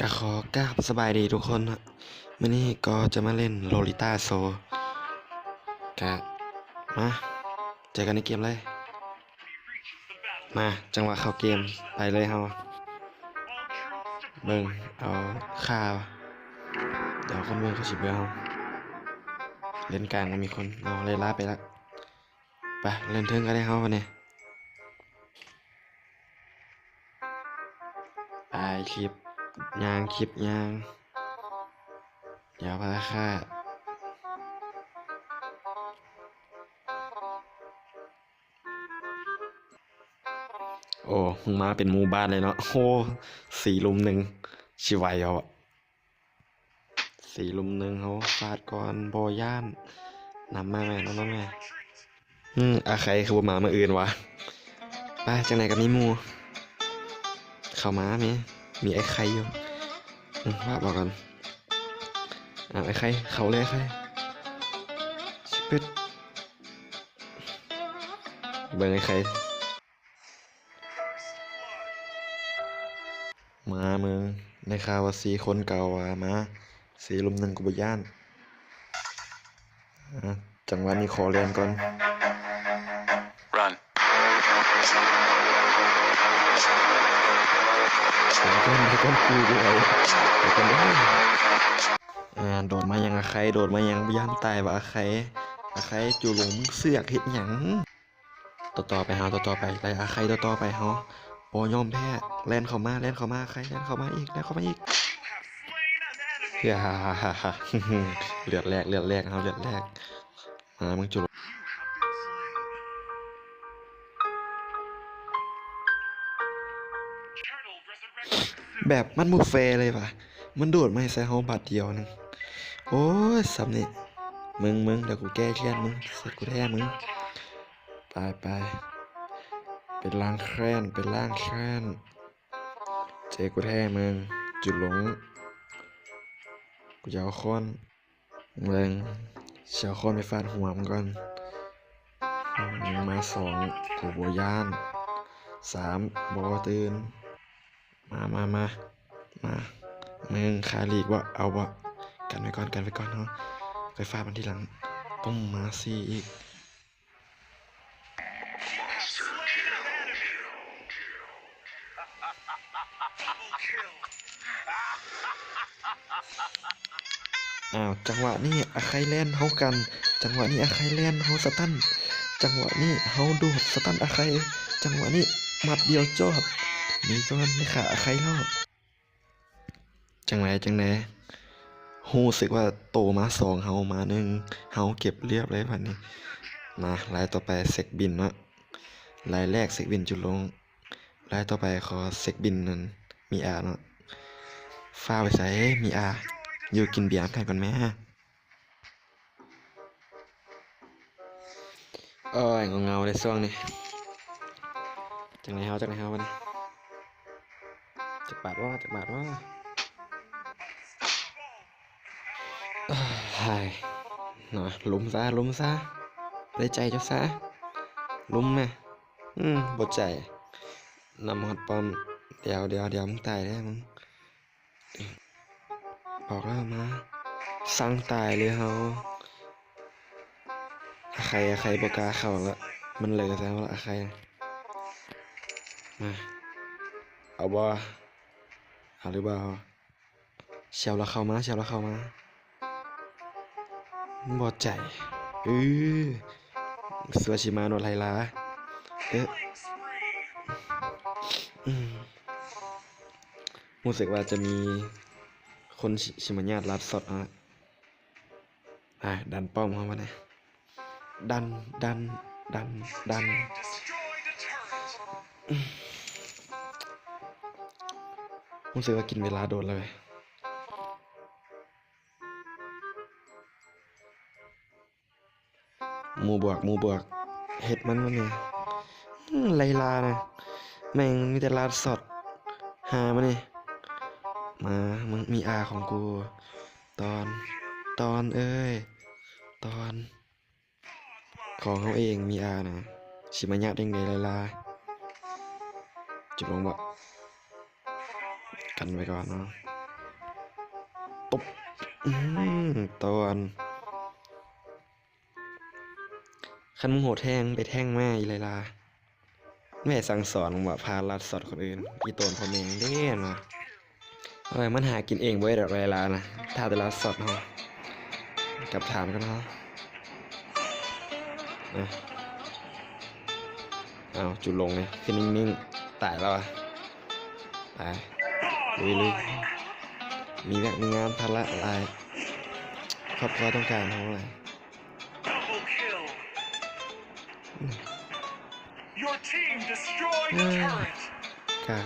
ກໍຂໍກາບສະບາຍດີທຸກຄົນເນາະ, ມື້ນີ້ກໍຈະມາຫຼິ້ນໂລລິຕ້າໂຊ ກະມາເຈີກັນໃນເກມເລີຍ. ມາ ຈັງຫວະເຂົ້າເກມ ໄປເລີຍເຮົາ. ເບິ່ງເອົາຄ່າ ດຽວຄົນເບິ່ງເຂົາຊິເບື່ອເຮົາ. ເລນກາງບໍ່ມີຄົນ ເອົາ ໄລ່ລ່າໄປລະ. ໄປ ເລນເທິງກໍໄດ້ເຮົາບັດນີ້. ໄປ ຄລິບຍ່າງ ຄລິບຍ່າງ ດຽວພາຂ້າ. ໂອ້ ມາເປັນໝູ່ບ້ານເລີຍເນາະ. ໂອ້ ສີ່ລຸມໜຶ່ງ ຊິໄຫວເອົາ ສີ່ລຸມໜຶ່ງ ເຮົາຟາດກ່ອນ ບໍ່ຢ້ານ. ນຳມາແມ່ ນຳມາແມ່. ອືມ ອາໄຄຄືບໍ່ມາມື້ອື່ນຫວາ? ໄປ ຈັ່ງໃດກໍມີໝູ່. ເຂົ້າມາແມ່ ມີໄອ້ໄຄຢູ່. ອືມ ວ່າບອກກັນ. ອ້າວ ໄອ້ໄຄ ເຂົ້າເລີຍໄອ້ໄຄ. ຊິເປີດ ເບິ່ງໄອ້ໄຄ. ມາເບິ່ງ ໄດ້ຂ່າວວ່າສີ່ຄົນເກົ່າວ່າມາ ສີ່ລຸມໜຶ່ງ ກູບໍ່ຢ້ານ. ອ່າ ຈັງຫວະນີ້ຂໍແລ່ນກ່ອນ. Run. ໄປກ່ອນ ໄປກ່ອນ ກູບໍ່ໄຫວ ໄປກ່ອນເດີ້. ອ່າ ໂດດມາຫຍັງອາໄຄ ໂດດມາຫຍັງ ບໍ່ຢ້ານຕາຍຫວາອາໄຄ. ອາໄຄ ຈູຫຼົງ ມຶງເຊືອກເຮັດຫຍັງ? ຕໍ່ໆໄປເຮົາ ຕໍ່ໆໄປ ໄລ່ອາໄຄຕໍ່ໆໄປເຮົາ ບໍ່ຍອມແພ້. ແລ່ນເຂົ້າມາ ແລ່ນເຂົ້າມາ ອາໄຄ ແລ່ນເຂົ້າມາອີກ ແລ່ນເຂົ້າມາອີກ. ເຮືອ ເລືອດແລກ ເລືອດແລກ ເຮົາເລືອດແລກ. ມາ ມຶງຈຸ ແບບມັນບໍ່ແຟເລີຍຫວາ ມັນໂດດມາໃສ່ເຮົາບາດດຽວໜຶ່ງ. ໂອ້ຍ ສ່ຳນີ້ ມຶງ ມຶງ ດຽວກູແກ້ແຄ້ນມຶງ ເສັດກູແທ້ມຶງ. ໄປ ໄປ ໄປລ້າງແຄ້ນ ໄປລ້າງແຄ້ນ. ເຈີກູແທ້ມຶງ ຈຸລົງ. ກູຈະເອົາຄ້ອນ ເບິ່ງ ຊິເອົາຄ້ອນໄປຟາດຫົວມັນກ່ອນ. ມາສອງ ກູບໍ່ຢ້ານ. ສາມ ບໍ່ຕື່ນ. ມາ ມາ ມາ ມາ. ມຶງຄາລີກບໍ່ ເອົາບໍ່? ກັນໄວ້ກ່ອນ ກັນໄວ້ກ່ອນເນາະ ຄ່ອຍຟາດມັນທີຫຼັງ. ປຶ້ມ ມາສີ່ອີກ. ອ້າວ ຈັງຫວະນີ້ອາໄຄແລ່ນ ເຮົາກັນ. ຈັງຫວະນີ້ອາໄຄແລ່ນ ເຮົາສະຕັນ. ຈັງຫວະນີ້ເຮົາໂດດສະຕັນອາໄຄ. ຈັງຫວະນີ້ໝັດດຽວຈອດ. ມີຈອດ ມີຂາອາໄຄແລ້ວ. ຈັ່ງໃດ ຈັ່ງໃດ? ຮູ້ສຶກວ່າໂຕມາສອງ ເຮົາມາໜຶ່ງ ເຮົາເກັບລຽບເລີຍບາດນີ້. ມາ ລາຍຕໍ່ໄປເຊັກບິນເນາະ ລາຍແລກເຊັກບິນຈຸລົງ. ລາຍຕໍ່ໄປຂໍເຊັກບິນນັ້ນ ມີອາເນາະ. ຟ້າວໄປໃສ ມີອາ ຢູ່ກິນເບຍນຳກັນກ່ອນແມ້. ໂອ້ຍ ເຫງົາໆເດ້ຊ່ວງນີ້. ຈັ່ງໃດເຮົາ ຈັ່ງໃດເຮົາບັດນີ້? ຈັກບາດວະ ຈັກບາດວະ? ເອີຍ ເນາະ ລົມຊະ ລົມຊະ ໄດ້ໃຈເຈົ້າຊະ ລົມນະ. ອືມ ບໍ່ໃຈ ນຳຮອດປ້ອມ. ດຽວ ດຽວ ດຽວ ມຶງຕາຍແລ້ວມຶງ. ບອກແລ້ວມາ ສັ່ງຕາຍເລີຍເຮົາ. ອາໄຄ ອາໄຄບໍ່ກ້າເຂົ້າລະ ມັນເລີໃສ່ເຮົາລະອາໄຄ. ມາ ເອົາບໍ່? ເອົາຫຼືບໍ່? ຊຽວລະເຂົ້າມາ ຊຽວລະເຂົ້າມາ. ບໍ່ໃຈ ເອີ ສວຍຊິມາໂດດໄລ່ລາ. ເອີ ອືມ ຮູ້ສຶກວ່າຈະມີຄົນຊິ ຊິມາຍາດລາດຊັອດເຮົາ. ອ່າ ດັນປ້ອມເຮົາມາແດ່. ດັນ ດັນ ດັນ ດັນ. ອືມ ຮູ້ສຶກວ່າກິນເວລາໂດນເລີຍ. ໝູ່ບວກ ໝູ່ບວກ ເຮັດມັນມັນນີ້. ອືມ ໄລ່ລ່ານະ ແມ່ງມີແຕ່ລາດຊັອດ ຫາມານີ້. ມາ ມຶງມີອາຂອງກູ. ຕອນ ຕອນເອີຍ ຕອນ ຂອງເຮົາເອງມີອານະ ຊິມາຍາດຈັ່ງໃດລະລາ. ຈຸລົງບໍ່? ກັນໄວ້ກ່ອນເນາະ. ອືມ ຕອນ ຄັນມຶງໂຫດແຮງ ໄປແທງມາອີ່ໄລລາ ແມ່ສັ່ງສອນວ່າພາລັດຊັອດຄົນອື່ນ ອີ່ໂຕນພໍ່ແມ່ງເດ້ນະ. ເອີຍ ມັນຫາກິນເອງບໍ່ໄດ້ດອກ ໄລລານະ ຖ້າແຕ່ລັດຊັອດເຮົາ ກັບຖານກ່ອນເຮົາ. ເອົາ ຈຸລົງເລີຍ ຄືນິ່ງໆ ຕາຍແລ້ວວະ. ໄປ ລຸຍໆ ມີວຽກມີງານ ພາລະຫຼາຍ ຄອບຄົວຕ້ອງການເຮົາຫຼາຍ. Double kill. Your team destroyed the turret. ກະ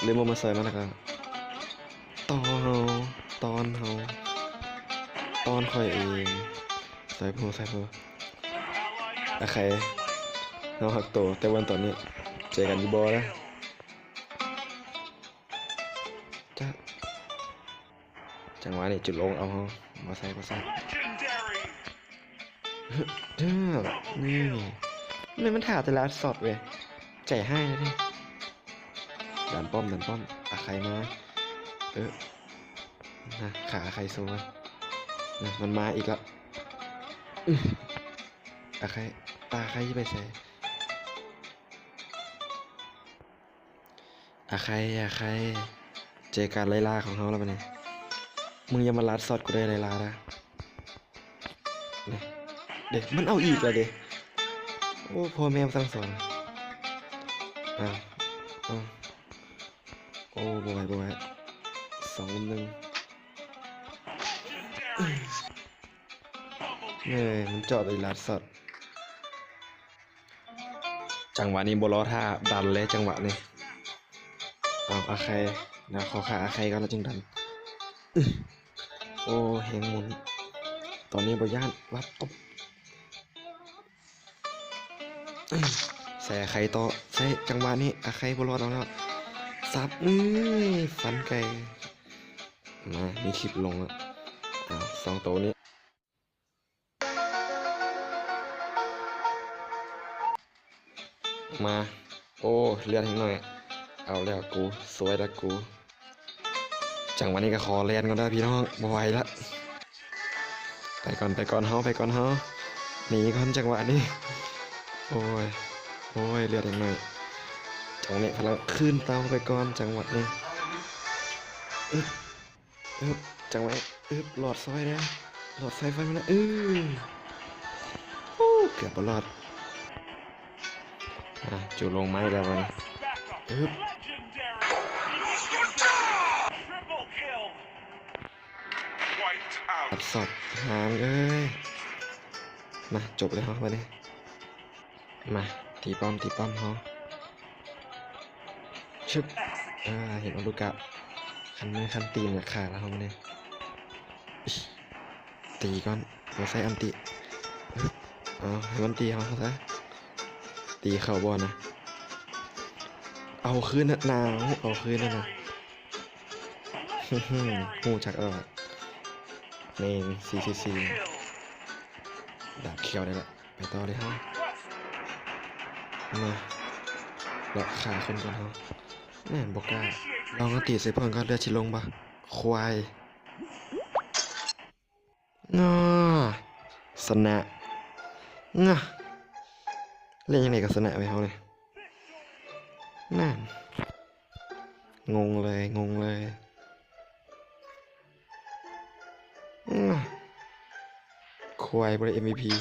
ເລີຍບໍ່ມາຊ່ອຍມັນ ແລ້ວກະ ຕອນເຮົາ ຕອນເຮົາ ຕອນຂ້ອຍເອງ. ໃສ່ຜູ້ ໃສ່ຜູ້ ອາໄຄ ເຮົາຮັກໂຕ ແຕ່ວ່າຕອນນີ້ເຈີກັນຢູ່ບໍ່ລະ? ຈະ ຈັງຫວະນີ້ຈຸລົງເອົາເຮົາ ບໍ່ໃສ່ ບໍ່ໃສ່. ເອີ ນີ້ ນີ້ມັນຖ້າແຕ່ລະຊັອດເວີຍ ໃຈຮ້າຍເດ້. ດັນປ້ອມ ດັນປ້ອມ ອາໄຄມາ ເອີ ນະ ຂາອາໄຄໂຊ ນະ ມັນມາອີກລະ. ອາໄຄ ຕາໄຄຊິໄປໃສ? ອາໄຄ ອາໄຄ ເຈີກັນ ໄລລາຂອງເຮົາແລ້ວບັດນີ້. ມຶງຢ່າມາລັດຊັອດກູເດີ ໄລລານະ. ເດ້ ມັນເອົາອີກແລ້ວເດ້. ໂອ້ ພໍ່ແມ່ສັ່ງສອນ. ອ້າວ ອ້າວ ໂອ້ ບໍ່ໄຫວ ບໍ່ໄຫວ ສອງລຸມໜຶ່ງ. ເອີຍ ມັນເຈາະໄລລາຊັອດ. ຈັງຫວະນີ້ບໍ່ລໍຖ້າ ດັນເລີຍຈັງຫວະນີ້. ເອົາ ອາໄຄ ດຽວຂໍຂ້າອາໄຄກ່ອນແລ້ວຈຶ່ງດັນ. ໂອ້ ແຮງໝູນ ຕອນນີ້ບໍ່ຢ້ານ ວັບ ຕົບ. ໃສ່ອາໄຄຕໍ່ ໃສ່ ຈັງຫວະນີ້ອາໄຄບໍ່ລອດເອົາແລ້ວ ສັບ ເອີຍ ຟັນໄກ່. ມາ ມີຄລິບລົງແລ້ວ ເອົາ ສອງໂຕນີ້. ມາ ໂອ້ ເລືອດແຮງໜ້ອຍ ເອົາແລ້ວກູ ສວຍແລ້ວກູ. ຈັງຫວະນີ້ກໍຂໍແລ່ນກ່ອນເດີພີ່ນ້ອງ ບໍ່ໄຫວລະ. ໄປກ່ອນ ໄປກ່ອນເຮົາ ໄປກ່ອນເຮົາ ໜີກ່ອນຈັງຫວະນີ້. ໂອ້ຍ ໂອ້ຍ ເລືອດແຮງໜ້ອຍ ຈັງຫວະນີ້ພະລັງຄືນເຕົາໄປກ່ອນ ຈັງຫວະນີ້. ອຶບ ອຶບ ຈັງຫວະ ອຶບ ຫຼອດຊອຍແດ່ ຫຼອດຊອຍໄຟມາແລ້ວ ອື ໂອ້ ເກືອບບໍ່ລອດ. ອ່າ ຈູລົງມາອີກແລ້ວບັດນີ້ ອຶບ ອັດຊອດ ຫາງເອີຍ. ມາ ຈົບແລ້ວເຮົາບັດນີ້. ມາ ຕີປ້ອມ ຕີປ້ອມເຮົາ ຊຶບ ອ່າ ເຫັນບໍ່ລູກກະ ຄັນມືຄັນຕີນຢາກຂາດແລ້ວເຮົານີ້. ຕີກ່ອນ ບໍ່ໃຊ້ອັນຕິ. ເອົາ ໃຫ້ມັນຕີເຮົາຊະ ຕີເຂົ້າບໍ່ນະ? ເອົາຄືນນະ ໜາວ ເອົາຄືນນະ ຮູ້ຈັກເອົາ. ແມ່ນ ສີ່ສີ່ສີ່ ດາບຂຽວໄດ້ລະ. ໄປຕໍ່ເລີຍເຮົາ ມາ ເລາະຂ້າຄົນກ່ອນເຮົາ. ແມ່ນບໍ່ກ້າ ລອງອັນຕິໃສ່ເພິ່ນກ່ອນ ເລືອດຊິລົງບໍ່? ຄວາຍ ງາ ຊະນະ ງາ ເຫຼັ້ນຈັ່ງໃດກໍຊະນະໄປເຮົານີ້ ນັ້ນ ງົງເລີຍ ງົງເລີຍ. ອືມ ຄວາຍບໍ່ໄດ້ເອັມວີພີ.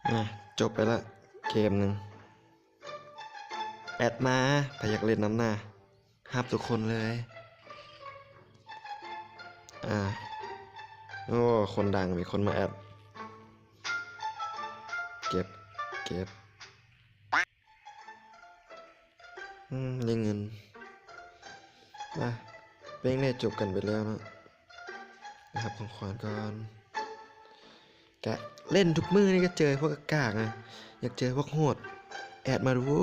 ອ່າ ຈົບໄປລະເກມໜຶ່ງ. ແອັດມາ ໃຜຢາກເຫຼັ້ນນຳນະ ຮັບທຸກຄົນເລີຍ. ອ່າ ໂອ້ ຄົນດັງ ມີຄົນມາແອັດ. ເກັບ ເກັບ. ອືມ ໄດ້ເງິນ. ມາ ເພງນີ້ຈົບກັນໄປແລ້ວເນາະ ໄປຮັບຂອງຂວັນກ່ອນ. ກະເຫຼັ້ນທຸກມື້ນີ້ກະເຈີພວກກາກໆນະ ຢາກເຈີພວກໂຫດ ແອັດມາດູ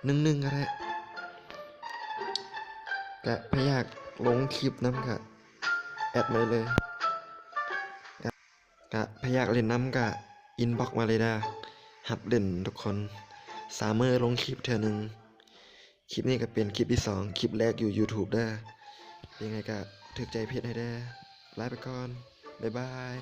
ໜຶ່ງໜຶ່ງກະໄດ້. ກະໃຜຢາກລົງຄລິບນຳກະແອັດມາໄດ້ເລີຍ. ກະໃຜຢາກຫຼິ້ນນຳກະອິນບັອກມາເລີຍເດີ ຮັບຫຼິ້ນທຸກຄົນ. ສາມມື້ລົງຄລິບເທື່ອໜຶ່ງ. ຄລິບນີ້ກະເປັນຄລິບທີສອງ ຄລິບແລກຢູ່ຢູທູບເດີ. ຍັງໄງກະຖືກໃຈເພັດໃຫ້ແດ່. ລາໄປກ່ອນ. ບາຍບາຍ.